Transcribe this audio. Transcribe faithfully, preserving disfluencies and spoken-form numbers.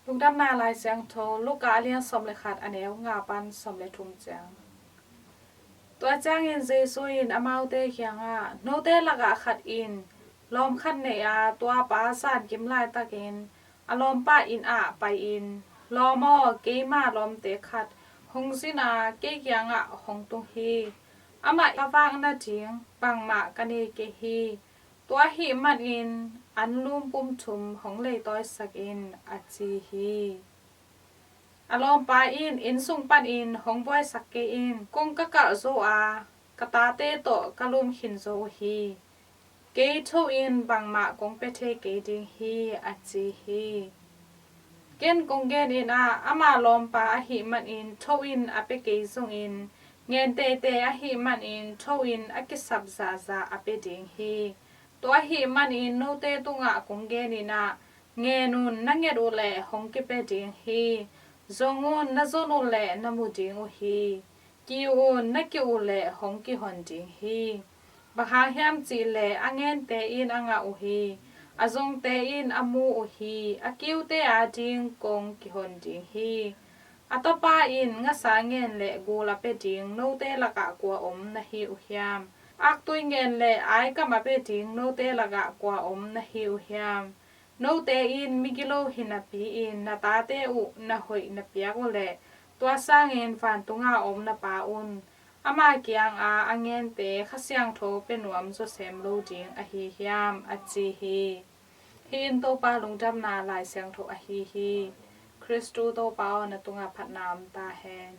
Lungdamna Lai Siangtho, Luka a lian sawm le khat, a neu nga pan sawm le thum ciang. Tua ciangin Jesu in amaute kiangah, "Note lakah khat in lawm khat nei a, tua pa zankim laitakin a lawmpa inn ah pai-in, 'Lawm aw, keima lawmte khat hong zin a, kei kiangah hong tung hi. Amah ka vak nading bangmah ka nei kei hi. Tua ahih manin anlum pum thum hong leitawisak in,' a ci hi. A lawmpa in, 'Inn sung panin hong buaisak kei in. Kong ka kalh zo a, ka tate tawh ka lum khin zo uh hi. Kei tho-in bangmah kong pia thei kei ding hi,' a ci hi. Ken kong genin ah, ama lawmpa ahih manin tho-in a pia kei zongin, ngen teitei ahih manin tho-in a kisap zahzah a pia ding hi. Tua ahih manin note tungah kong genin ah, ngen un, na nget uh leh hong kipia ding hi. Zong un, na zon uh leh na mu ding uh hi. Kiu un, na kiu uh leh hong kihon ding hi. Bang hang hiam cih leh a ngente in a ngah uh hi. A zongte in a mu uh hi. A kiute ading kong kihon ding hi. A tapa in ngasa ngen le gul a pia ding note lakah kua om na hi uh hiam? Aktui ngen le aikam a pia ding note lakah kua om na hi uh hiam? Note in migilo hi napi-in na tate uh na hoih na piak uh leh, tua sangin vantunga om na Pa un ama kianga a ngente Kha Siangtho pia nuam zawsem lo ding ahi hiam?" a ci hi. Hih in Topa Lungdamna Lai Siangtho ahi hi. Khristu Topa aw, na tungah phatna om ta hen.